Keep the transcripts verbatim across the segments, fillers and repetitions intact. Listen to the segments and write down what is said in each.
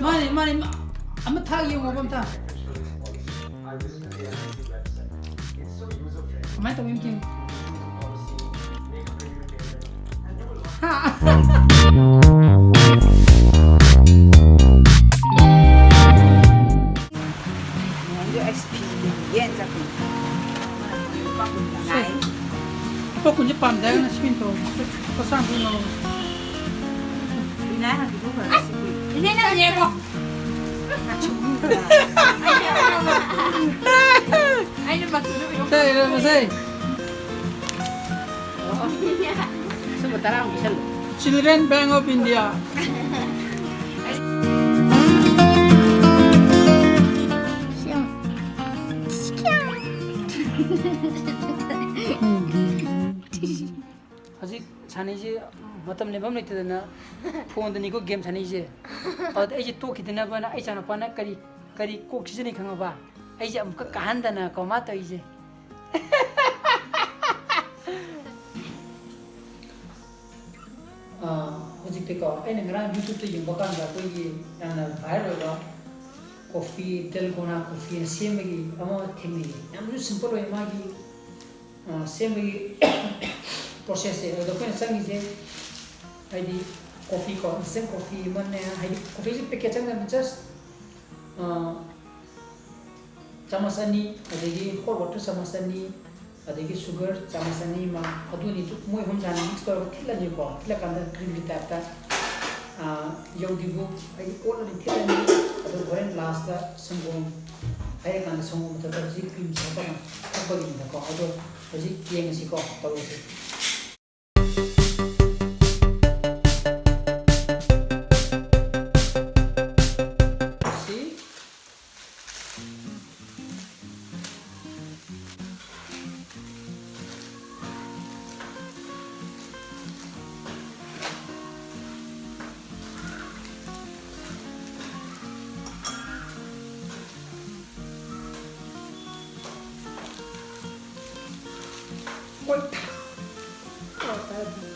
ꯃꯥꯅꯦ, ꯃꯥꯅꯦ, ꯃꯥ-, ꯑꯃ ꯊꯥꯛ ꯌꯦꯡꯉꯣꯕ ꯑꯝꯇ꯫ ꯀꯃꯥꯏꯅ ꯇꯧꯒꯦ ꯑꯝꯇ ꯌꯦꯡꯉꯨ꯫ ꯍꯥ? ꯂꯨꯄꯥ ꯀꯨꯟꯁꯦ ꯄꯥꯝꯗꯦ ꯍꯥꯏꯔꯒꯅ ꯁꯤ ꯑꯣꯏꯅ ꯇꯧꯔꯣ꯫ ꯂꯨꯄꯥ ꯆꯥꯝꯃ ꯄꯤꯕ ꯂꯧꯔꯣ꯫ ꯏꯅꯦ ꯅꯪꯅꯦꯀꯣ꯫ ꯑꯩꯅ ꯃꯆꯨꯗꯣ ꯀꯩꯅꯣ ꯁꯦ, ꯏꯔꯣꯟꯕꯁꯦ꯫ ꯁꯨꯝꯕ ꯇꯔꯥꯃꯨꯛ ꯄꯤꯁꯜꯂꯨ꯫ Children Bank of India꯫ ꯍꯧꯖꯤꯛ ꯁꯥꯟꯅꯩꯁꯦ ꯃꯇꯝ ꯂꯦꯟꯐꯝ ꯂꯩꯇꯗꯅ ꯐꯣꯟꯗꯅꯤꯀꯣ ꯒꯦꯝ ꯁꯥꯟꯅꯩꯁꯦ꯫ ꯑꯗꯨꯗ ꯑꯩꯁꯦ ꯇꯣꯛꯈꯤꯗꯅꯕꯅ ꯑꯩ ꯏꯆꯥꯅꯨꯄꯥꯅ ꯀꯔꯤ, ꯀꯔꯤ ꯀꯣꯛ ꯁꯤꯖꯤꯟꯅꯩ ꯈꯪꯉꯕ? ꯑꯩꯁꯦ ꯑꯃꯨꯛꯀ ꯀꯥꯍꯟꯗꯅꯀꯣ ꯃꯥ ꯇꯧꯔꯤꯁꯦ꯫ ꯑꯥ, ꯍꯧꯖꯤꯛꯇꯤꯀꯣ, ꯑꯩꯅ ꯉꯔꯥꯡ YouTube-ꯇ ꯌꯦꯡꯕ ꯀꯥꯟꯗ ꯑꯩꯈꯣꯏꯒꯤ ꯌꯥꯝꯅ viral ꯑꯣꯏꯕ coffee, dalgona coffee-ꯅ ꯁꯦꯝꯕꯒꯤ ꯑꯃ ꯊꯦꯡꯅꯩꯌꯦ꯫ ꯌꯥꯝꯅꯁꯨ simple ꯑꯣꯏ ꯃꯥꯒꯤ, ꯑꯥ, ꯁꯦꯝꯕꯒꯤ process-ꯁꯦ꯫ ꯑꯗꯨꯗ ꯑꯩꯈꯣꯏꯅ ꯆꯪꯉꯤꯁꯦ, ꯍꯥꯏꯗꯤ, coffee-ꯀꯣ, instant coffee ꯑꯃꯅꯦ, ꯍꯥꯏꯗꯤ, coffee-ꯁꯦ packet ꯆꯪꯗꯕꯅꯤ, just, ꯑꯥ, ꯆꯥꯃꯁ ꯑꯅꯤ, ꯑꯗꯒꯤ hot water ꯆꯥꯃꯁ ꯑꯅꯤ, ꯑꯗꯒꯤ sugar ꯆꯥꯃꯁ ꯑꯅꯤ ꯑꯃ, ꯑꯗꯨ ꯑꯅꯤꯗꯨ ꯃꯣꯏ ꯑꯍꯨꯝ ꯆꯥꯅ mix ꯇꯧꯔꯒ ꯊꯤꯠꯂꯅꯤꯀꯣ꯫ ꯊꯤꯠꯂꯀꯥꯟꯗ cream-ꯒꯤ type-ꯇ, ꯑꯥ, ꯌꯧꯗ꯭ꯔꯤꯕꯨ ꯑꯩ ꯑꯣꯠꯂꯅꯤ, ꯊꯤꯠꯂꯅꯤ꯫ ꯑꯗꯨ ꯍꯣꯔꯦꯟ last-ꯇ ꯁꯪꯒꯣꯝ ꯍꯩꯔꯀꯥꯟꯗ ꯁꯪꯒꯣꯝ ꯃꯊꯛꯇ ꯍꯧꯖꯤꯛ cream-ꯁꯦ ꯍꯥꯞꯄꯒ ꯊꯛꯄꯒꯤꯅꯤꯗꯀꯣ꯫ ꯑꯗꯣ ꯍꯧꯖꯤꯛ ꯌꯦꯡꯉꯁꯤꯀꯣ, ꯇꯧꯔꯁꯤ꯫ ꯁꯤ꯫ ꯍꯣꯏ꯫ ꯍꯣꯏ, ꯐꯔꯦ, ꯐꯔꯦ꯫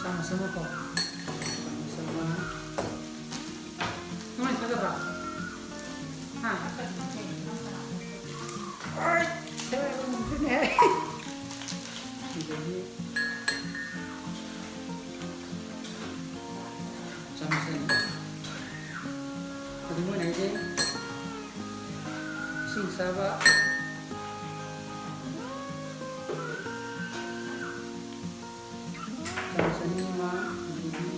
ꯆꯥꯃꯁ ꯑꯃꯀꯣ, ꯆꯥꯃꯁ ꯑꯃ꯫ ꯅꯣꯏ ꯊꯥꯖꯕ꯭ꯔꯥ? ꯍꯥ? ꯑꯩ ꯊꯥꯖꯕ ꯉꯝꯗ꯭ꯔꯦꯅꯦ꯫ ꯑꯗꯒꯤ ꯆꯥꯃꯁ ꯑꯅꯤ꯫ ꯑꯗꯨ ꯃꯣꯏꯅ ꯍꯥꯏꯁꯦ ꯏꯁꯤꯡ ꯆꯥꯕ ꯆꯥꯃꯁ ꯑꯅꯤ ꯑꯃ, ꯑꯗꯒꯤ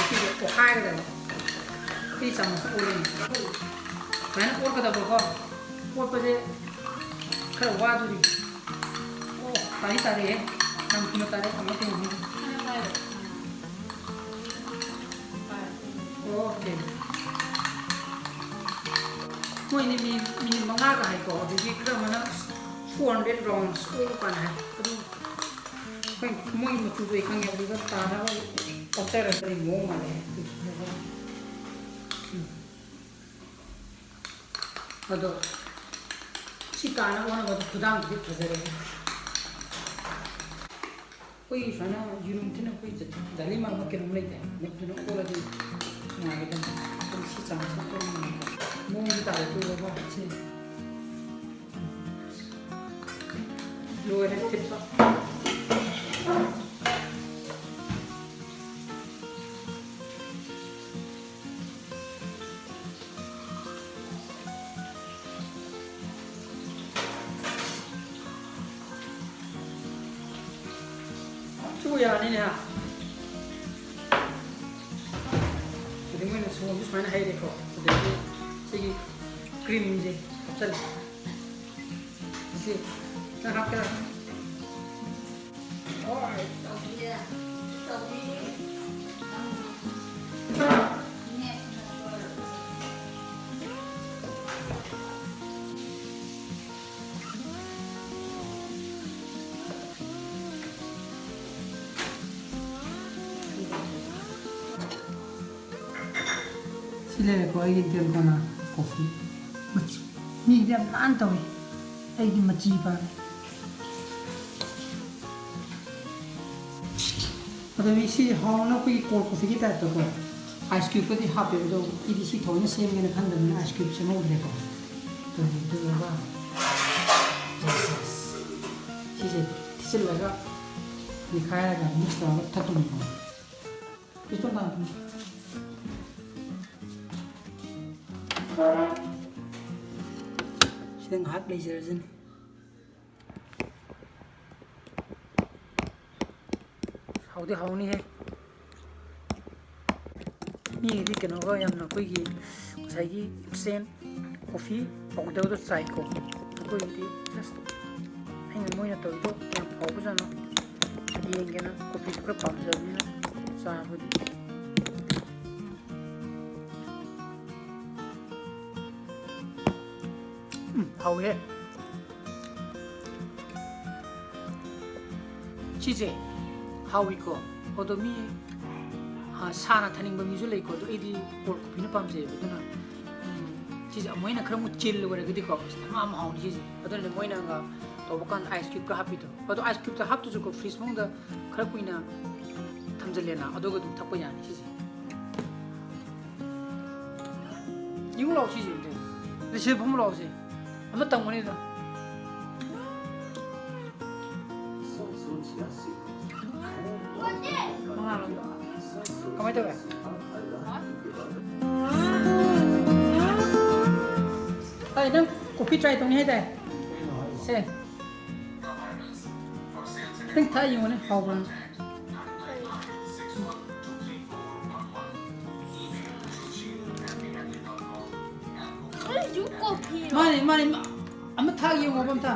ꯁꯤꯁꯦ ꯑꯣꯠꯈꯥꯏꯒꯗꯕ꯫ ꯁꯤ ꯆꯥꯃꯁ ꯑꯣꯠꯂꯅꯤ꯫ ꯁꯨꯃꯥꯏꯅ ꯑꯣꯠꯀꯗꯕꯀꯣ꯫ ꯑꯣꯠꯄꯁꯦ ꯈꯔ ꯋꯥꯗꯣꯔꯤ꯫ ꯑꯣ, ꯇꯥꯗꯤ ꯇꯥꯔꯛꯑꯦ꯫ ꯌꯥꯝ ꯊꯨꯅ ꯇꯥꯔꯛꯑꯦ꯫ ꯀꯃꯥꯏꯅ ꯇꯧꯔꯤꯅꯣ ꯈꯪꯗꯦ꯫ ꯑꯣꯀꯦ꯫ ꯃꯣꯏꯅ ꯃꯤ-, ꯃꯤꯅꯤꯠ ꯃꯉꯥꯒ ꯍꯥꯏꯀꯣ꯫ ꯑꯗꯒꯤ ꯈꯔ ꯑꯃꯅ four hundred rounds ꯑꯣꯠꯂꯨ ꯀꯥꯏꯅ ꯍꯥꯏ꯫ ꯑꯗꯨ ꯑꯩꯈꯣꯏ ꯃꯣꯏꯒꯤ ꯃꯆꯨꯗꯣ ꯑꯩ ꯈꯪꯉꯦ꯫ ꯑꯗꯨꯗ ꯇꯥꯅꯕ ꯑꯣꯠꯆꯔꯛꯄꯒꯤ ꯃꯑꯣꯡ ꯃꯥꯜꯂꯦ꯫ ꯎꯝ꯫ ꯑꯗꯣ ꯁꯤ ꯇꯥꯅꯕ ꯍꯣꯠꯅꯕꯗ ꯈꯨꯗꯥꯡꯁꯤꯗꯤ ꯐꯖꯔꯦ꯫ ꯑꯩꯈꯣꯏꯒꯤ ꯁꯨꯃꯥꯏꯅ ꯌꯦꯔꯨꯝ ꯊꯤꯟꯅ ꯑꯩꯈꯣꯏ ꯖ-, ꯖꯥꯂꯤ ꯃꯥꯟꯕ ꯀꯩꯅꯣꯝ ꯂꯩꯇꯦ꯫ ꯃꯗꯨꯅ ꯑꯣꯜꯂꯗꯤ ꯅꯨꯡꯉꯥꯏꯒꯗꯕꯅꯤ꯫ ꯑꯗꯨꯝ ꯁꯤ ꯆꯥꯃꯁꯅ ꯑꯣꯜꯂ ꯅꯨꯡꯉꯥꯏꯒꯗꯕꯅꯤ꯫ ꯃꯑꯣꯡꯗꯤ ꯇꯥꯔꯦ ꯀꯨꯏꯔꯕ ꯁꯤ꯫ ꯂꯣꯏꯔꯦ ꯊꯤꯠꯄ꯫ ꯁꯤꯕꯨ ꯌꯥꯔꯅꯤꯅꯦ, ꯍꯥ? ꯑꯗꯩ ꯃꯣꯏꯅ ꯁꯪꯒꯣꯝꯁꯨ ꯁꯨꯃꯥꯏꯅ ꯍꯩꯔꯦꯀꯣ꯫ ꯑꯗꯒꯤ ꯁꯤꯒꯤ creamꯁꯦ ꯍꯥꯞꯆꯜꯂꯦ꯫ ꯁꯤ ꯅꯪ ꯍꯥꯞꯀꯦꯔꯥ? ꯍꯣꯏ꯫ ꯁꯤ ꯂꯩꯔꯦꯀꯣ ꯑꯩꯒꯤ dalgona꯫ ꯀꯣꯐꯤ꯫ ꯃꯆꯤ-, ꯃꯤꯒꯤꯗꯤ ꯌꯥꯝ ꯅꯥꯟꯅ ꯇꯧꯏ, ꯑꯩꯗꯤ ꯃꯆꯤ ꯄꯥꯝꯃꯤ꯫ ꯑꯗꯣ ꯃꯤ ꯁꯤ ꯍꯥꯎꯅ ꯑꯩꯈꯣꯏꯒꯤ ꯀꯣꯜ ꯀꯣꯐꯤꯒꯤ ꯇꯥꯏꯞꯇꯀꯣ ꯑꯥꯏꯁ ꯀ꯭ꯌꯨꯕꯀꯗꯤ ꯍꯥꯞꯄꯦ, ꯑꯗꯣ ꯑꯩꯗꯤ ꯁꯤ ꯊꯑꯣꯏꯅ ꯁꯦꯝꯒꯦꯅ ꯈꯟꯗꯕꯅꯤꯅ ꯑꯥꯏꯁ ꯀ꯭ꯌꯨꯕ ꯁꯦꯝꯍꯧꯗ꯭ꯔꯦꯀꯣ꯫ ꯑꯗꯨꯗꯨꯒ ꯁꯤꯁꯦ ꯊꯤꯠꯆꯤꯜꯂꯒ ꯅꯤꯈꯥꯏꯔꯒ ꯃꯤꯛꯁ ꯇꯧꯔꯒ ꯊꯛꯇꯣꯏꯅꯤꯀꯣ꯫ ꯄꯤꯁꯇꯣꯟ ꯇꯥꯡ꯫ ꯁꯤꯗ ꯉꯥꯏꯍꯥꯛ ꯂꯩꯖꯔꯁꯤꯅꯤ꯫ ꯍꯥꯎꯗꯤ ꯍꯥꯎꯅꯤꯍꯦ꯫ ꯃꯤꯒꯤꯗꯤ ꯀꯩꯅꯣꯒ ꯌꯥꯝꯅ ꯑꯩꯈꯣꯏꯒꯤ ꯉꯁꯥꯏꯒꯤ ꯏꯟꯁꯇꯦꯟ ꯀꯣꯐꯤ ꯄꯥꯎꯗꯔꯗꯣ ꯆꯥꯏꯀꯣ꯫ ꯑꯩꯈꯣꯏꯒꯤꯗꯤ ꯖꯁ ꯑꯩꯅ ꯃꯣꯏꯅ ꯇꯧꯔꯤꯗꯣ ꯌꯥꯝ ꯍꯥꯎꯕꯖꯥꯠꯅꯣ ꯌꯦꯡꯒꯦꯅ ꯀꯣꯐꯤꯁꯨ ꯈꯔ ꯄꯥꯝꯖꯕꯅꯤꯅ ꯆꯥꯕꯗꯤ꯫ ꯎꯝ, ꯍꯥꯎꯋꯦ꯫ ꯁꯤꯁꯦ ꯍꯥꯎꯏꯀꯣ꯫ ꯑꯗꯣ ꯃꯤ, ꯑ, ꯁꯥꯅ ꯊꯛꯅꯤꯡꯕ ꯃꯤꯁꯨ ꯂꯩꯀꯣ꯫ ꯑꯗꯣ ꯑꯩꯗꯤ ꯀꯣꯜ ꯀꯣꯐꯤꯅ ꯄꯥꯝꯖꯩꯌꯦꯕ꯫ ꯑꯗꯨꯅ, ꯎꯝ, ꯁꯤꯁꯦ ꯑꯃꯨꯛ ꯍꯦꯟꯅ ꯈꯔ ꯑꯃꯨꯛ ꯆꯤꯜ ꯑꯣꯏꯔꯒꯗꯤꯀꯣ, ꯑꯁ, ꯌꯥꯝ ꯍꯥꯎꯅꯤ ꯁꯤꯁꯦ꯫ ꯑꯗꯨꯅꯅꯦ ꯃꯣꯏꯅꯒ ꯇꯧꯕ ꯀꯥꯟꯗ ꯑꯥꯏꯁ ꯀ꯭ꯌꯨꯕꯀ ꯍꯥꯞꯄꯤꯗꯣ꯫ ꯑꯗꯣ ꯑꯥꯏꯁ ꯀ꯭ꯌꯨꯕꯇ ꯍꯥꯞꯇ꯭ꯔꯁꯨꯀꯣ, ꯐ꯭ꯔꯤꯖ ꯃꯅꯨꯡꯗ ꯈꯔ ꯀꯨꯏꯅ ꯊꯝꯖꯤꯜꯂꯦꯅ, ꯑꯗꯨꯒ ꯑꯗꯨꯝ ꯊꯛꯄ ꯌꯥꯅꯤ ꯁꯤꯁꯦ꯫ ꯌꯦꯡꯉꯨ ꯂꯥꯛꯑꯣ ꯁꯤꯁꯦ ꯑꯝꯇ꯫ ꯑꯗ ꯁꯤꯗ ꯐꯝꯃꯨ ꯂꯥꯛꯑꯣꯁꯦ꯫ ꯑꯝꯇ ꯇꯪꯉꯨꯅꯦ ꯑꯗꯣ꯫ ꯃꯉꯥ ꯂꯧꯒꯦ꯫ ꯀꯃꯥꯏ ꯇꯧꯋꯦ? ꯑꯩ ꯅꯪ ꯀꯣꯐꯤ ꯇ꯭ꯔꯥꯏ ꯇꯧꯅꯤ ꯍꯥꯏꯗꯥꯏ? ꯁꯦ꯫ ꯈꯤꯇꯪ ꯊꯛꯑ ꯌꯦꯡꯉꯨꯅꯦ, ꯍꯥꯎꯕ꯭ꯔꯥ? ꯀꯔꯤꯁꯨ ꯀꯣꯐꯤꯔꯣ? ꯃꯥꯅꯦ, ꯃꯥꯅꯦ, ꯃꯥ-, ꯑꯃ ꯊꯛꯑ ꯌꯦꯡꯉꯣꯕ ꯑꯝꯇ꯫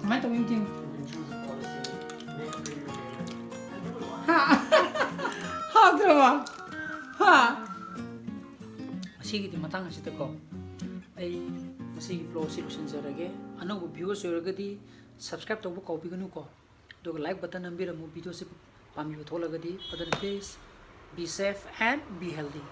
ꯀꯃꯥꯏꯅ ꯇꯧꯒꯦ ꯑꯝꯇ ꯌꯦꯡꯉꯨ꯫ ꯍꯥ? ꯍꯥꯎꯇ꯭ꯔꯕꯣ? ꯍꯥ? ꯉꯁꯤꯒꯤꯗꯤ ꯃꯇꯥꯡ ꯑꯁꯤꯗꯀꯣ ꯑꯩ ꯉꯁꯤꯒꯤ vlog ꯑꯁꯤ ꯂꯣꯏꯁꯤꯟꯖꯔꯒꯦ꯫ ꯑꯅꯧꯕ viewers ꯑꯣꯏꯔꯒꯗꯤ subscribe ꯇꯧꯕ ꯀꯥꯎꯕꯤꯒꯅꯨꯀꯣ꯫ ꯑꯗꯨꯒ like button ꯅꯝꯕꯤꯔꯝꯃꯨ, video ꯁꯤ ꯄꯥꯝꯕꯤꯕ ꯊꯣꯛꯂꯒꯗꯤ꯫ ꯑꯗꯨꯅ please Be safe and be healthy.